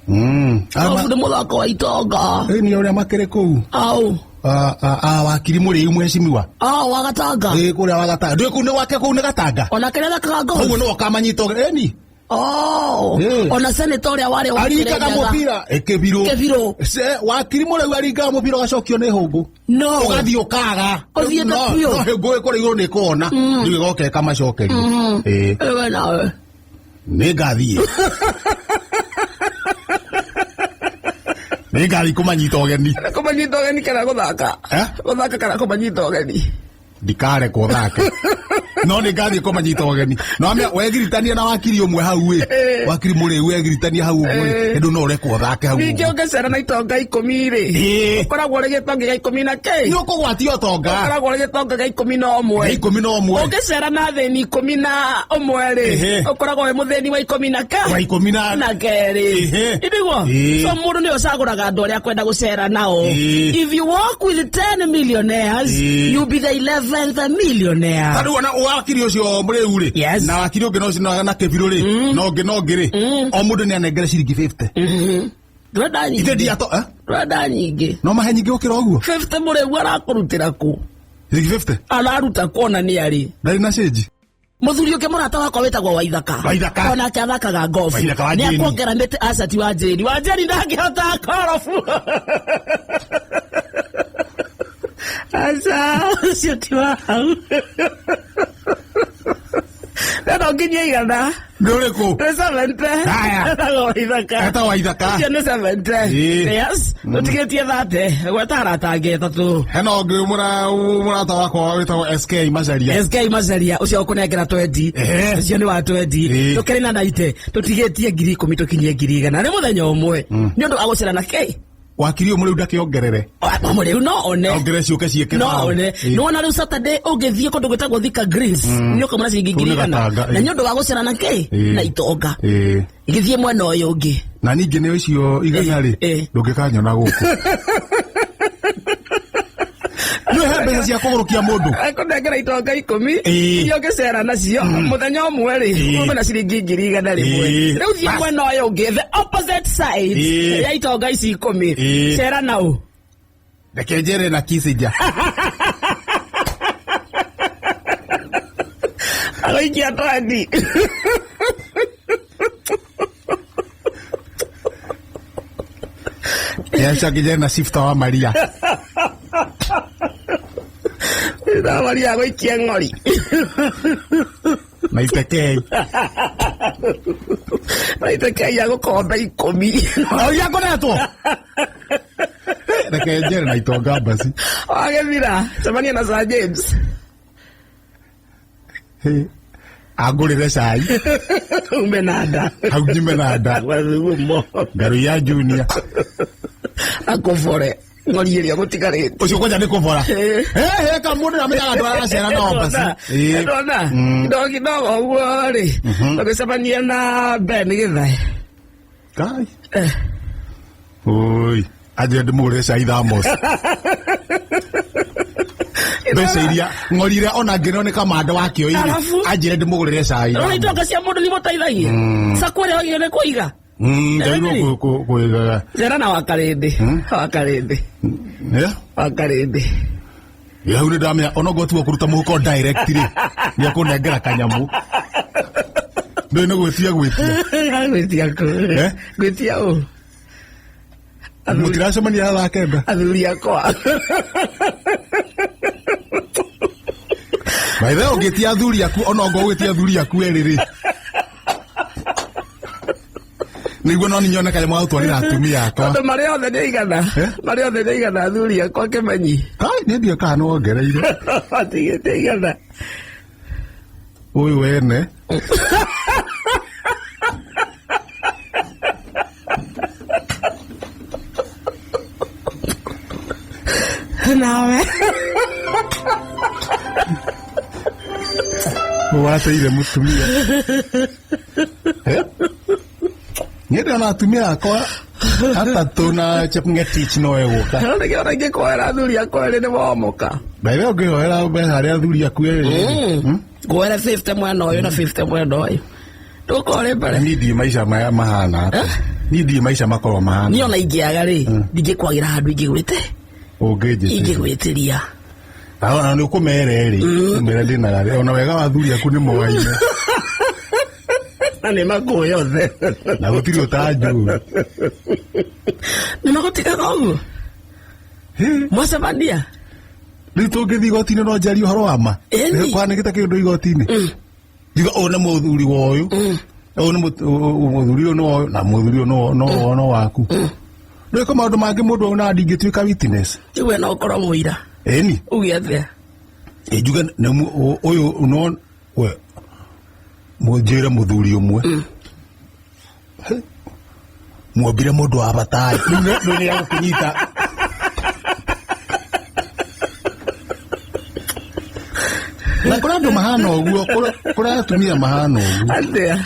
Golf nĩ mũthako wa itonga. Ĩ nĩ ũrĩa makĩrĩ kũu. Au. Ah, wakiri mũrĩu mheshimiwa. Au wa Gatanga. Ĩ kũrĩa wa Gatanga. Ndũĩ kũu nĩ gwake kũu nĩ Gatanga. Ona kĩrĩa thakaga golf. Ũguo nĩwe ũkamanyita ĩni. Oh. Ĩ. Ona senator ũrĩa warĩ wa Aringaga Kirinyaga. mũbira ĩ Kĩbirũ. Kĩbirũ. Wakiri mũrĩu aringaga mũbira ũgacokio nĩ hũngũ. No. Ũgathiĩ ũkaga. Ũthiĩte biũ. No hũngũ ĩkũrĩa igũrũ nĩ ĩkũona. Rĩu ĩgoka ĩkamacokeria. Ĩ. Wewe nawe. Nĩ ngathiĩ. Nĩ ngathiĩ kũmanyita ũgeni. Kũmanyita ũgeni kana gũthaka? Eh? Gũthaka kana kũmanyita ũgeni? Ndikarekwo thake. No nĩ ngathiĩ kũmanyita ũgeni. No amenya wegiritania na wakiri ũmwe hau ĩ. Eh. Wakiri mũrĩu wegiritania hau ũguo ĩ. Eh. Ĩndũ no ũrekwo thake hau. Ningĩ ũguo. ũngĩcera na itonga 10 rĩ. Ĩ. Ũkoragwo ũrĩ gĩtonga gĩa 10 na kĩ? Nĩ ũkũgwatia ũtonga. Ũkoragwo ũrĩ gĩtonga gĩa 11. 11. Ũngĩcera na athĩni 11 rĩ, Ehe. ũkoragwo wĩ mũthĩni wa 12 Wa ikũmi na- na kerĩ. Ehe. Nĩguo? Ĩ. So mũndũ nĩwe ũcagũraga andũ arĩa akwenda gũcera nao. Ĩ. If you walk with 10 millionaires, Ĩ. you'll be the 11th millionaire. Ta rĩu ona wakiri ũcio mũrĩu rĩ. Yes. Na wakiri ũngĩ no ũcio na Kĩbirũ rĩ. Na ũngĩ na ũngĩ rĩ. O mũndũ nĩ anengere ciringi 50. Ndũrenda Ithe nyingĩ. ndiato eh? Ndũrenda nyingĩ. No mahe nyingĩ gũkĩra ũguo. 50 mũrĩu arakũrutĩra kũ? Ciringi 50. Araruta kuona nĩ arĩ. Ndarĩ na cĩnji. Mũthuri ũngĩ mũrata wakwa wĩtagwo Waithaka. Waithaka. Onake athakaga golf. Waithaka wa Nĩ Jane. akuongera mĩtĩ acati wa Jane. Wa Jane ndangĩhota korobu. Aca, ũcio ti wa hau. No no nginya igana. Nĩ ũrĩkũ? Nĩ 70. Haya. Etagwo Waithaka. Etagwo Waithaka. Ũcio nĩ 70. Ĩ. Yes. Tũtigĩtie 30. Gweta arata angĩ atatũ. Hena ũngĩ mũrata wakwa wĩtagwo SK Macaria. SK Macaria ũcio ũkũnengera 20. Ehe. Ũcio nĩ wa 20. Ĩ. Tũkĩrĩ na 90. Tũtigĩtie 10,000 tũkinyie 100,000. Nĩ mũthenya ũmwe. Nĩ ũndũ wa gũcera na kĩ? Wakiri ũyũ mũrĩu ndakĩongerere. Mũrĩu no one. Ongerere ciũke ciĩke No thao. one. Ĩ. Nĩ wona rĩu Saturday ũngĩthiĩ kũndũ gwĩtagwo Thika Greens. Nĩ ũkamũra ciringi Kũu nĩ 100,000. Gatanga, Na ĩ. nĩ ũndũ wa gũcera na kĩ? Ĩ. Na itonga. Ĩ. Gĩthiĩ mwena ũyũ ũngĩ. Na ningĩ nĩ icio igana rĩ. Ĩ. Ndũngĩkanyona gũkũ. Nĩ he mbeca cia kũgũrũkia mũndũ. Akũnengera itonga 10 Ĩ. iria ũngĩcera nacio mũthenya ũmwe rĩ Ĩ. ume na ciringi 100,000. Ĩ. Rĩu thiĩ Bas. mwena ũyũ ũngĩ the opposite side Ĩ. ya itonga ici 10. Ĩ. Cera nau. Reke njere na Kissinger. Agũikia 20. Yacoke njere na Shifta wa Maria. Na Maria agũikia ng'ori. Na Itekei. Na Itekei agũkombe 10. O iria ngoretwo. Reke njere na itonga basi. Wagĩthira cemania na Sir James. Angũrĩre cai. Ume na nda. Hau nyume na nda. Wathugumo. Ngaruiya Junior. Akũbore ng'ori ĩrĩa gũtigarĩte. Ũcio kwanja nĩ kũbora. He ka mũndũ nĩamenyaga andũ aracera nao basi. Ĩ. Ndona kidogo kidogo ũguo rĩ ũgĩcemania na Ben Githae. Kai. Oi. Anjĩre ndĩmũgũrĩre cai thamos. Mbeca iria ng'ori iria ona ngĩrwo nĩ kamanda wa kĩoirĩ. Arabu? Anjĩre ndĩmũgũrĩre cai. Rora itonga cia mũndũ nĩ mũteithagia. Sacco ĩrĩa wagĩrĩirwo nĩ kũiga. Njagĩrĩirwo kũigaga. Cera na Wakarĩndĩ. Wakarĩndĩ. Eh? Wakarĩndĩ. Ya hau nĩ ndamenya ona ũguo tiga kũruta mũhuko direct rĩ. Nĩ ekũnengera kanyamũ. Ndũĩ nĩ gwĩtia gwĩtia. Gwĩtia kũ? Eh? Gwĩtia ũ? Mũtiracemania thaa 9. Athuri akwa. By the way, ũngĩtia athuri aku ona ũngĩ ũgĩtia athuri aku erĩ rĩ. Nĩguo no ninyone kanyamũ ga gũtwarĩra atumia akwa. Tondũ marĩ othe nĩ igana. Eh? Marĩ othe nĩ igana athuri akwa kĩmenyi. Kai nĩ ndiũĩ kana nĩ wongereire. Matigĩte igana. Ũyũ wene. Nawe. Wateire mũtumia. Eh? Niĩ ndĩrona atumia akwa atatũ na Chepngetich no egũka. Nĩkĩo ona ingĩkũhoera athuri akwa erĩ nĩ momoka. By the way, ũngĩhoera mbeca harĩ athuri aku erĩ. Ngũere 50 mwena ũyũ na 50 mwena ũyũ. Ndũkore mbere. Niĩ ndiĩ maica maya mahana atĩa. Niĩ ndiĩ maica makorwo mahana. Niĩ ona ingĩaga rĩ, ndingĩkwagĩra handũ ingĩgwĩte. Ũngĩnjĩtĩria. Ingĩgwĩtĩria. Na nĩ ũkũmere rĩ, ũmere ndĩna gathĩ. Ona wega wa athuri aku nĩ moaine. Na nĩ makũĩ othe. Na gũtirĩ ũtanjũĩ. Nĩ magũtigaga ũguo. Mwacemania. Rĩu tũngĩthiĩ igoti-inĩ no njarie ũhoro wa ma. Ĩni. Kwanĩkĩte kĩũndũ igoti-inĩ. Ngiuga ũyũ nĩ mũthuri wa ũyũ. Ũyũ nĩ mũthuri ũyũ nĩ wa ũyũ na mũthuri ũyũ no waku. Rĩu kwĩ maũndũ mangĩ mũndũ aunaga ndingĩtuĩka witness. Rĩu we no ũkorwo mũira. Ĩni. Uge atĩa? Ĩ njuge nĩ ũyũ no we mũnjĩre mũthuri ũmwe. Mwombire mũndũ wa batai. Rĩu nĩ agũkĩnyita. Na kũrĩ andũ mahana ũguo, kũrĩ atumia mahana ũguo. Atĩa?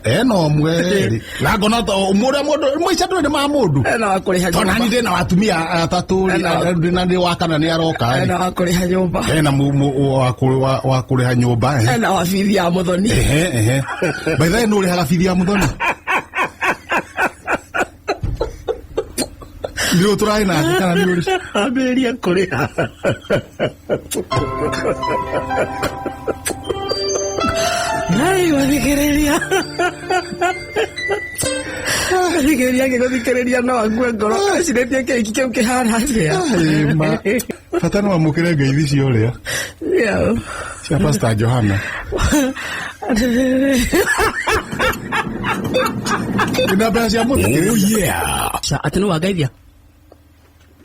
Ena ũmwe rĩ. Na ngona ta ũmwe mũndũ maica ndũrĩ ma mũndũ. Ena wa kũrĩha Tondũ nani nyũmba. ndĩna atumia atatũ rĩ, ndĩna ndĩ wa kana nĩ aroka rĩ. Ena wa kũrĩha nyũmba. Ena wa kũrĩha nyũmba. Ena wa bithi ya mũthoni. Ehe, ehe. By the way, nũ ũrĩhaga bithi ya mũthoni? Nĩ ũyũ tũrarĩ nake kana nĩ ũrĩ? Ambĩrĩria kũrĩha. Ngai gũthikĩrĩria. Thikĩrĩria ngĩgũthikĩrĩria no akue ngoro. Ecirĩtie kĩhiki kĩu kĩhana atĩa? Ĩ, ma. Bata no amũkĩre ngeithi cia ũrĩa. Yeah. Cia Pastor Johana. Ina mbeca cia mũthikĩrĩria. Oh yeah. Atĩ nĩ wangeithia?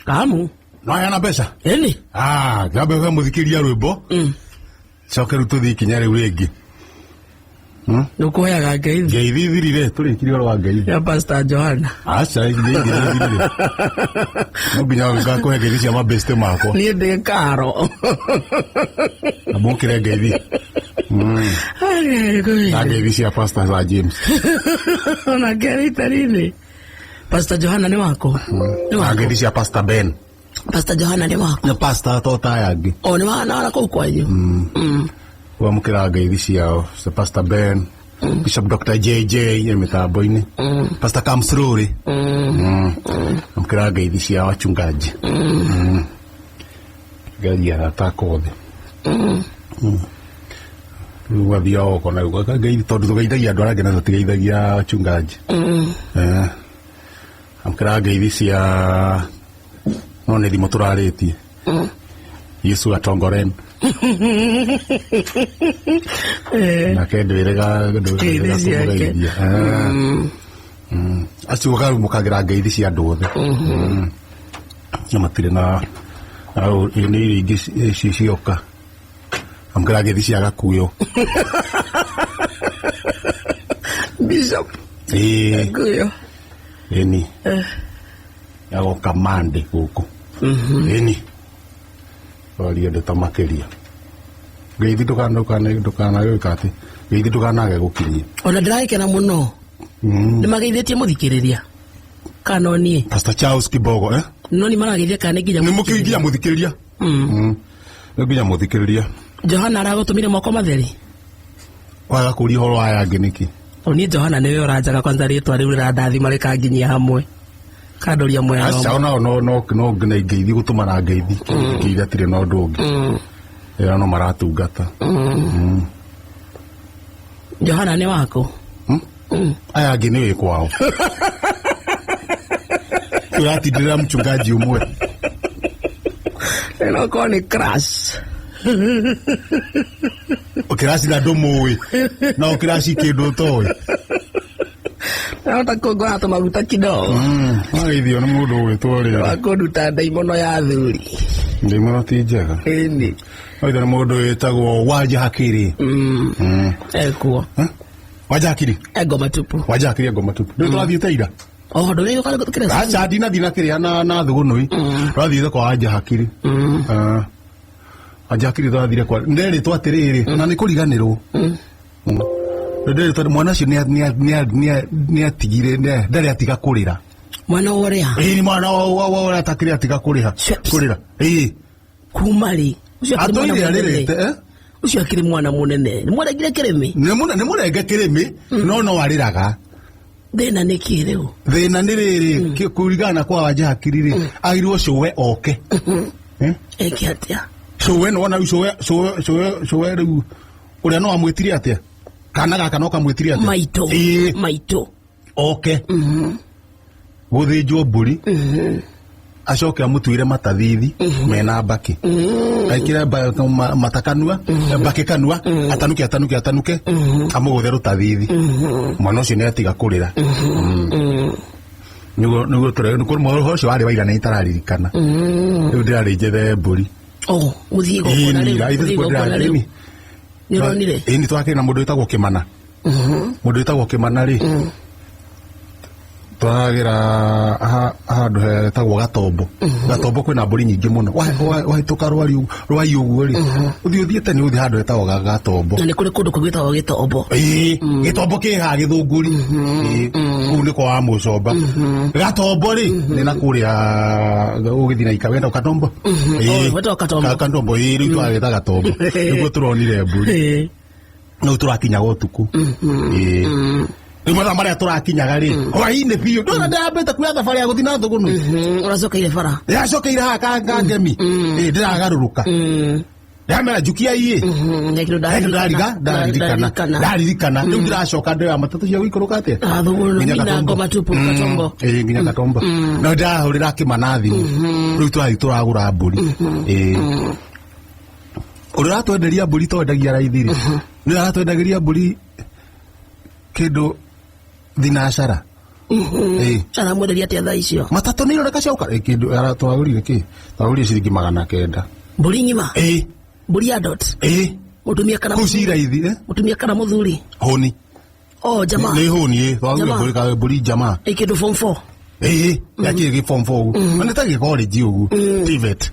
Kamu. No heana mbeca? Ĩni. Ah, ngĩamba ũhe mũthikĩrĩria rwĩmbo. Coke rĩu tũthiĩ ikinya rĩu rĩngĩ. Nĩ ũkũheaga ngeithi. Ngeithi thirire, tũrĩkirie ũhoro wa ngeithi. Ya Pastor Johana. Aca, ngeithi thirire. No nginya ngakũhe ngeithi cia mabeste makwa. Niĩ ndĩ karo. Amũkĩre ngeithi. Na ngeithi cia Pastor Sir James. Ona kerĩ itari-inĩ. Pastor Johana nĩ waku? Nĩ Na waku? ngeithi cia Pastor Ben. Pastor Johana nĩ waku? Nĩ pastor to ta aya angĩ. O nĩ wa na kũu kwanyu? Wamũkĩra ngeithi ciao. So Pastor Ben, Bishop Dr. JJ e mĩtambo-inĩ. Pastor Kamsruri. Amũkĩra ngeithi ciao achungaji. Geria arata akwa othe. Rĩu ũgathiĩ o ũkona ngeithi tondũ tũgeithagia andũ arĩa angĩ na tũtigeithagia achungaji. Amũkĩra ngeithi cia no nĩ thimũ tũrarĩtie. Yesu atongoren. Nake ndwĩrĩga Ngeithi ciake. kũmũgeithia. Acio ũkamũkagĩra ngeithi cia andũ othe. Na matirĩ na nĩ irio ingĩ cioka. Amũkĩra ngeithi cia Gakuyo. Bishop. Ĩĩ. Gakuyo. Ĩni. Agoka Monday gũkũ. Ĩni. Waria ndeto makĩria. Ngeithi ndũkanagĩka atĩ. Ngeithi ndũkanage gũkinyia. Ona ndĩragĩkena mũno. Nĩ mageithĩtie mũthikĩrĩria. Kana no niĩ? Pastor Charles Kibogo, eh? No nĩ marageithia kana nĩ nginya Nĩ mũkĩnginya mũthikĩrĩria. Nĩ nginya mũthikĩrĩria. Johana aragũtũmire moko matheri? Waga kũria ũhoro wa aya angĩ nĩkĩ? O niĩ Johana nĩwe ũranjaga kwanza rĩtwa rĩu rĩrandathima rĩkanginyia hamwe. Kandoria mwena Aca ũmwe. ona no no no no ngeithi gũtũmana ngeithi. Ngeithi atirĩ na ũndũ ũngĩ. Ĩra no maratungata. Johana nĩ waku? Aya angĩ nĩ wĩ kwao. Ũratindĩrĩra mchungaji ũmwe. Ĩno korwo nĩ crush. Ũkĩraci na ndũmũĩ. Na ũkĩraci kĩndũ ũtoĩ. Nahota kũngora tũmaguta kidogo. Wageithio nĩ mũndũ ũgwĩtwo rĩrĩ. Wa kũnduta ndaimono ya athuri. Ndaimono ti njega. Ĩni. Wageithio nĩ mũndũ wĩtagwo Wanja Hakiri. Ekuo. Wanja Hakiri. E ngoma tupu. Wanja Hakiri e ngoma tupu. Nĩ tũrathiĩte ira? Oho, ndũrĩ ũka kĩrĩa? Aca, ndinathiĩ na kĩrĩa na thũgũnũi. Tũrathiĩte kwa Wanja Hakiri. Wanja Hakiri tũrathire kwa nderĩtwo atĩrĩrĩ, na nĩ kũriganĩrwo. Nderĩtwo mwana ũcio nĩ atigire, ndarĩ atiga kũrĩra. Mwana ũrĩa? Ĩĩ, mwana wa ũrĩa atakĩrĩ atiga kũrĩha. Shit. Kũrĩra. Ĩĩ. Kuma rĩ? Ũcio akĩrĩ mwana Atũire mũnene. arĩrĩte, eh? Ũcio akĩrĩ mwana mũnene. Nĩ mwarengire kĩrĩmĩ? Nĩ mũrenge kĩrĩmĩ, no no arĩraga. Thĩna nĩ kĩ rĩu? Thĩna nĩ rĩrĩ, kũringana na kwa wanja hakiri rĩ, agĩrĩirwo cũwe oke. Eh? Eke atĩa? Cũwe nĩwona rĩu cũwe cũwe cũwe cũwe rĩu ũrĩa no amwĩtire atĩa? Kana gaka no kamwĩtire atĩa? Maitũ. Ĩĩ. Maitũ. Oke. Gũthĩnjwo mbũri. Acoke amũtuĩre matathithi mena mbakĩ. Ekĩre mata kanua, mbakĩ kanua, atanuke atanuke atanuke, amũgũthe rũtathithi. Mwana ũcio nĩ atiga kũrĩra. Nĩguo nĩguo tũre nĩguo ũhoro ũcio warĩ wa ira nĩ itararirikana. Rĩu ndĩrarĩ njethe mbũri. Oh, mũthiĩ igongona Ĩni, rĩu. ira, ithuĩ Mũthiĩ igongona rĩu. ĩni. Nĩ ũronire? Ĩni twakĩrĩ na mũndũ wĩtagwo Kĩmana. Mũndũ wĩtagwo Kĩmana rĩ, twaragĩra handũ hetagwo Gatombo. Gatombo kwĩna mbũri nyingĩ mũno. Wahĩtũka rwai ũguo rĩ, ũthiĩ ũthiĩte nĩ ũthiĩ handũ hetagwo Gatombo. Na nĩ kũrĩ kũndũ kũngĩ gwĩtagwo Gĩtombo. Ĩĩ, Gĩtombo kĩ haha Gĩthũngũri. Ĩĩ, kũu nĩ kwa wa Mũcomba. Gatombo rĩ, nĩ na kũrĩa ũgĩthiĩ na ikawenda Katombo. Ĩĩ. Oh, wetagwo Katombo. Katombo, ĩĩ, rĩu twagĩta Gatombo. Nĩguo tũronire mbũri. Ĩĩ. Rĩu tũrakinyaga ũtukũ. Ĩĩ. Rĩu mathaa marĩa tũrakinyaga rĩ, hwaĩ-inĩ biũ. Ndona ndĩrambĩte kuoya thabarĩ ya gũthiĩ na thũgũnũ. Ũracokeire bara. Ndĩracokeire haha ka ngemi. Ĩĩ, ndĩragarũrũka. Ndĩramera njukia iĩ. He kĩndũ He kĩndũ ndariga, ndaririkana. Ndaririkana. Rĩu ndĩracoka ndĩoya matatũ cia gũikũrũka atĩa? Ah, thũgũnũ, Nginya nginya Gatombo. ngoma tupu, Gatombo. Ĩĩ, nginya Gatombo. No ndĩrahũrĩra Kĩmana thimũ. Rĩu tũrathiĩ tũragũra mbũri. Ĩĩ. Ũrĩa ũratwenderia mbũri twendagia raithi rĩ, nĩwe aratwendagĩria mbũri kĩndũ thinacara. Ĩĩ. Aramwenderia atĩa thaa icio? Matatũ nĩ ironeka cioka. Ĩ, kĩndũ twagũrire kĩ? Twagũrire ciringi 900. Mbũri ng'ima? Ĩĩ. Mbũri ya dot? Ĩĩ. Mũtumia kana Kũu ci raithi, eh? Mũtumia kana mũthuri? Hũni. Oh, jamaa. Nĩ hũni, ĩ. Twagũrire Jamaa. mbũri ka mbũri jamaa. Ĩ kĩndũ form 4. Ĩĩ, yakĩrĩ gĩ form 4 ũguo. Na nĩ ta gĩ college ũguo. TVET.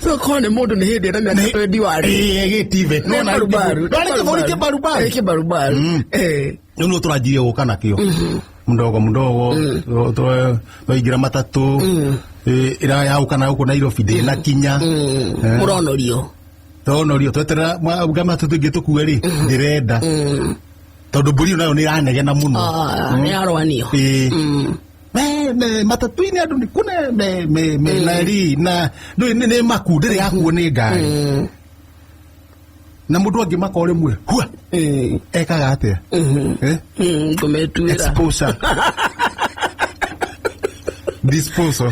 So korwo nĩ mũndũ nĩ hĩndĩ ĩna mĩaka 21. Ĩĩ, gĩ TVET. Nĩ barubaru. No nĩ kĩbũri kĩbarubaru. Ĩ kĩbarubaru. Ĩ. Rĩu nĩguo tũranjirie gũka nakĩo. Mdogo mdogo, twaingĩra matatũ, ĩrĩa yagũka na gũkũ Nairobi ndĩnakinya. Mũronorio. Tũronorio, tweterera matatũ ĩngĩ tũkue rĩ, ndĩrenda. Tondũ mbũri ĩyo nayo nĩ ĩranegena mũno. Ah, nĩ yarwanio. Ĩĩ. Me, me, matatũ-inĩ andũ nĩ kune me, me, me, na ri, na, ndũĩ nĩ maku, ndĩrĩ yakuo nĩ ngari. Na mũndũ angĩmaka o rĩmwe, hua, ekaga atĩa? Eh? Ngũmetuĩra. Exposure. Disposal.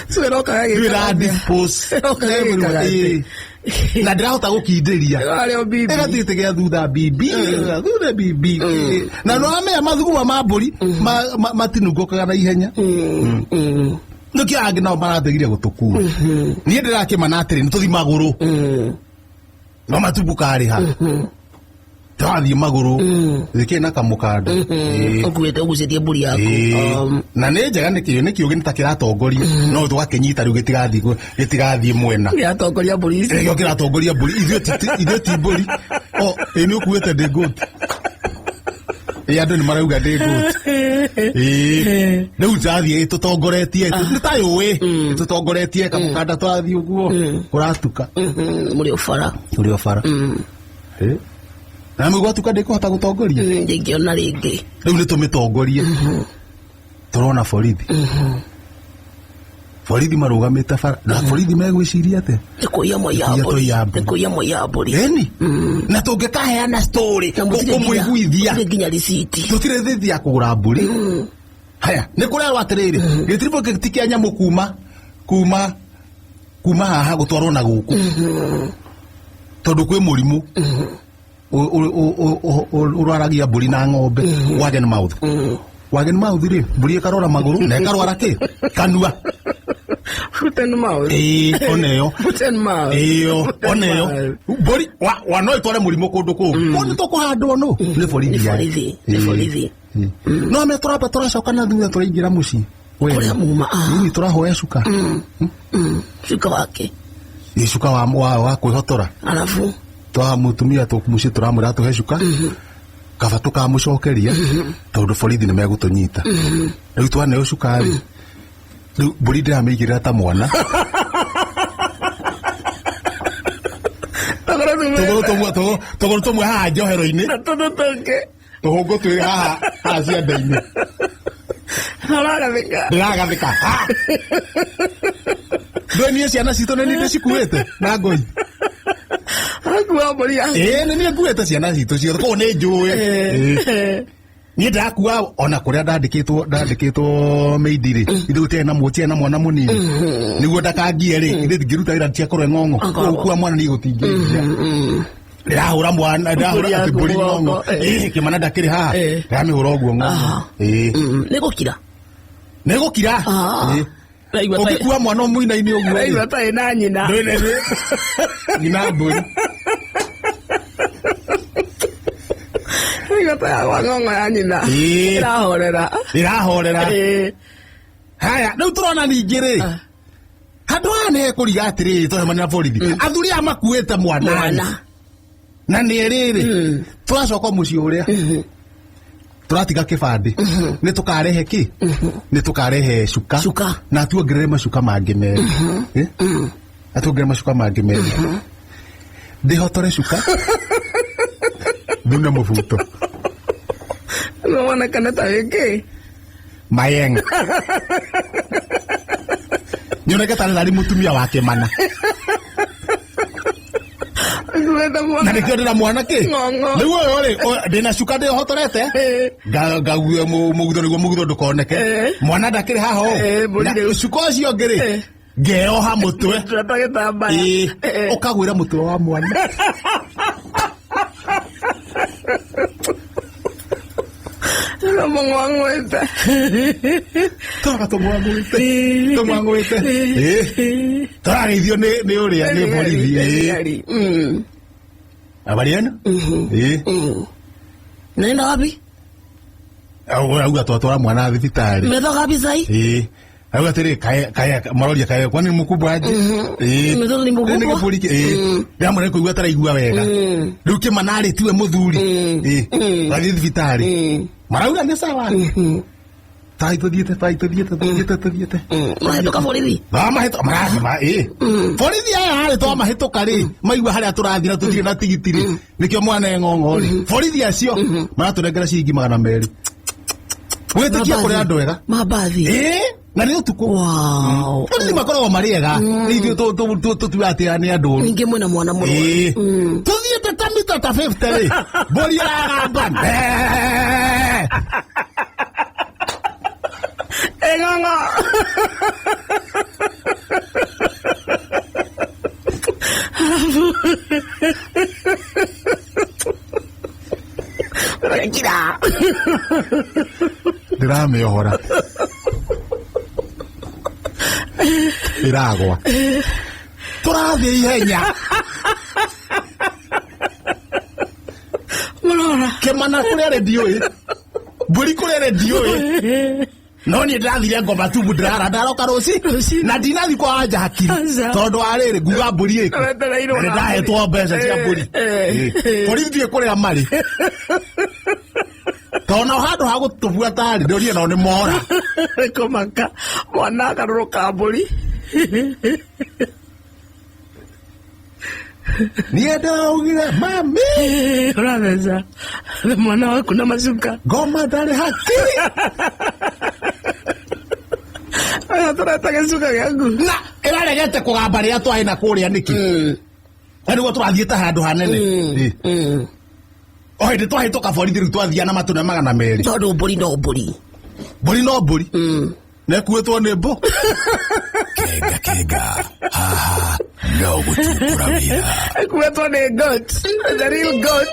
So ĩrokaga Ndũĩ gĩkaga ra atĩa? dispose. Ĩrokaga gĩkaga atĩa? Ĩĩ. Na ndĩrahota gũkindĩria. Arĩ o bibi. Ĩgathiĩte gĩa thutha bibi, thutha bibi. Na no amenya mathuguma ma mbũri matinungũkaga na ihenya. Nĩkĩo angĩ nao marathegire gũtũkua. Niĩ ndĩrakĩmana atĩrĩ, nĩ tũthiĩ magũrũ. No matumbukarĩha. Tũrathiĩ magũrũ. Gĩkĩrĩ na kamũkanda. Ĩĩ. Ũkuĩte ũgucĩtie mbũri yaku. Ĩĩ. Na nĩ njega nĩkĩo nĩkĩo nĩ ta kĩratongoria no tũgakĩnyita rĩu gĩtigathiĩ mwena. Kĩratongoria mbũri ici. Nĩkĩo kĩratongoria mbũri ithuĩ ti mbũri. O, ĩ nĩ ũkuĩte ndĩ goat. Ĩ andũ nĩ marauga ndĩ goat. Ĩĩ. Rĩu tũrathiĩ tũtongoretie nĩ ta yũĩ tũtongoretie kamũkanda tũrathiĩ ũguo kũratuka. Mũrĩ o bara. Tũrĩ o bara. Ĩ. Na nĩ gwatuka ndĩkũhota gũtongoria. Ndingĩona rĩngĩ. Rĩu nĩ tũmĩtongorie. Tũrona borithi. Borithi marũgamĩte bara. Na borithi megwĩciria atĩa? Nĩ kũiya mwaiya Nĩ kũiya mbũri. tũiya mbũri. Nĩ kũiya mwaiya mbũri. Ĩni. Na tũngĩkaheana story Na mũtirĩ nginya- kũmũiguithia. mũtirĩ nginya riciti. Tũtirĩ thithi ya kũgũra mbũri. Haya, nĩ kũrerwo atĩrĩrĩ, gĩtiribũ ti kĩa nyamũ kuma haha gũtwarwo na gũkũ. Tondũ kwĩ mũrimũ. Ũrwaragia mbũri na ng'ombe, wagon mouth. Wagon mouth rĩ, mbũri ĩkarwara magũrũ na ĩkarwara kĩ? Kanua. Foot and mouth. Ĩĩ, oneyo. Foot and mouth. Ĩyo, Foot and oneyo. mouth. Mbũri, wa no ĩtware mũrimũ kũndũ kũngĩ. Kũu nĩ tũkũhandwo nũ? Nĩ borithi. Nĩ borithi, nĩ borithi. No me tũramba tũracoka na thutha tũraingĩra mũciĩ. Kũrĩa muma, ah. Nini tũrahoya cuka. Cuka wake. Nĩ cuka wa kwĩhotora. Alafu? Twa mũtumia mũciĩ tũramwĩra atũhe cuka. Kaba tũkamũcokeria, tondũ borithi nĩ megũtũnyita. Rĩu twaneo cuka rĩ, Rĩu mbũri ndĩramĩigĩrĩra ta mwana. Tũgũrũ tumwe. Tũgũrũ tũmwe tũgũrũ tũmwe haha njohero-inĩ. Na tũtũ tũngĩ. Tũhũngũ twĩrĩ haha haha ciande-inĩ. Ũragathĩka. Ndĩragathĩka. Ha! Ndũĩ niĩ ciana citũ nĩ niĩ ndĩcikuĩte na ngũi. Akua mbũri yaku. Ĩĩ nĩ niĩ nguĩte ciana citũ ciothe koguo nĩ njũĩ. Ĩĩ. Niĩ ndakua ona kũrĩa ndandĩkĩtwo ndandĩkĩtwo mĩindi rĩ ithuĩ gũtiarĩ na gũtiarĩ na mwana mũnini nĩguo ndakangie rĩ ithuĩ ndingĩruta wĩra tiakorwo ng'ong'o Akorwo. gũkua mwana niĩ gũtingĩngia ndĩrahũra mwana ndĩrahũra Mbũri atĩ yaku mbũri mũgongo, ng'ong'o eh. ĩĩ kĩmana ndakĩrĩ haha Eh. ndĩramĩhũra ũguo ng'ong'o Aha. ĩĩ Nĩ gũkira. nĩ gũkira Ah. Ĩĩ. Raigua ta ũngĩkua mwana ũmũinaine ũguo rĩ, raigua ta ĩna nyina. nyina mbũri. Raigua ta yakwa ng'ong'o ya nyina. Ĩĩ. Ĩrahorera. Ĩrahorera. Ĩĩ. Haya rĩu tũrona ningĩ rĩ Ah. handũ haha nĩ hekũriga atĩrĩrĩ tũhemania na borithi athuri aya makuĩte mwana Mwana. na nĩ rĩrĩ tũracoka mũciĩ ũrĩa tũratiga kĩbandĩ nĩ tũkarehe kĩ nĩ tũkarehe cuka Cuka. na tuongerere macuka mangĩ merĩ. Eh? Atuongerere macuka mangĩ merĩ ndĩhotore cuka thune mũbuto. Wonekane ta wĩkĩ. Mayenga nyoneke tarĩ narĩ mũtumia wa kĩmana. Akuĩte Na mwana. nĩkĩo ndĩna mwana kĩ Ng'ong'o. rĩu ũyũ rĩ ndĩna cuka ndĩhotorete Ĩĩ. ngague mũgutho nĩguo mũgutho ndũkoneke. Eh. Mwana ndakĩrĩ haha ũũ. Eh, mbũri Na rĩu. cuka ũcio ũngĩ rĩ Eh. ngeoha mũtwe. Tũreta gĩtambaya. Ĩĩ, Eh. ũkagwĩra mũtwe wa mwana. Mũng'wang'wĩte. Tũroka tũng'wang'wĩte tũng'wang'wĩte. Ĩĩ. Tũrageithio nĩ nĩ ũrĩa nĩ borithi. Ĩĩ. Habari yenu. Ĩĩ. Naenda wapi? Auga twatwara mwana thibitarĩ. Mmetoka wapi sahi? Ĩĩ. Auga atĩrĩ kae kae maroria kae kwani mkubwa aje. Ĩĩ. Mtoto ni mkubwa? Nĩ gĩbũri ĩĩ. Ndĩramwĩra nĩ kũigua ataraigua wega. Rĩu kĩmana rĩ tiwe mũthuri. Ĩĩ. Tũrathiĩ thibitarĩ. Marauga nĩ sawa. Tai tũthiĩte tai tũthiĩte tũthiĩte tũthiĩte. Mahĩtũka borithi. Twamahĩtũka marathi ĩĩ. Borithi aya rĩ twamahĩtũka rĩ maigua harĩa tũrathiĩ na tũtirĩ na tigiti rĩ nĩkĩo mwana e ng'ong'o rĩ borithi acio maratũnengera ciringi 200. Wĩtĩkia kũrĩ andũ ega. Mabathi. Ĩĩ na nĩ ũtukũ. Wow. Borithi makoragwo marĩ ega nĩ ithuĩ tũtuaga atĩ aya nĩ andũ oru. Ningĩ mwĩna mwana mũrwaru. Ĩĩ. Tũthiĩte ta mita ta 50 rĩ mbũri ĩragamba mbee. Ĩ ng'ong'o. Halafu Ũrekira. Ndĩramĩohora ĩragwa tũrathiĩ ihenya. Mũrora. Kĩmana kũrĩa rĩ ndiũĩ mbũri kũrĩa rĩ ndiũĩ no niĩ ndĩrathire ngoma tubu ndĩrara ndaroka rũci Rũciinĩ. na ndinathi kwa wanja hakiri Aca. tondũ wa rĩrĩ nguga mbũri ĩkũ. Wetereirwo Na na nĩndahetwo mbeca cia Eh, mbũri. eh, Ĩĩ. Borithi ndiũĩ kũrĩa marĩ tondũ nao handũ ha gũtũbuata rĩ ndĩũrie nao nĩ mora. Kũmaka mwana akarũrũka mbũri. Niĩ ndĩraugire mami. Ũratheca mwana waku na macuka. Ngoma ndarĩ hakiri. Aya tũreta gĩcuka gĩaku. Na ĩraregete kũgamba rĩrĩa twarĩ na kũrĩa nĩkĩ na nĩguo tũrathiĩte handũ hanene. Ĩĩ. O hĩndĩ twahĩtũka borithi rĩu twathia na matũne 200. Tondũ mbũri no mbũri. Mbũri no mbũri nekuĩtwo nĩ mbũ. Kenga kenga haha no gũtungura wĩra. Ĩkuĩtwo nĩ goat. The real goat.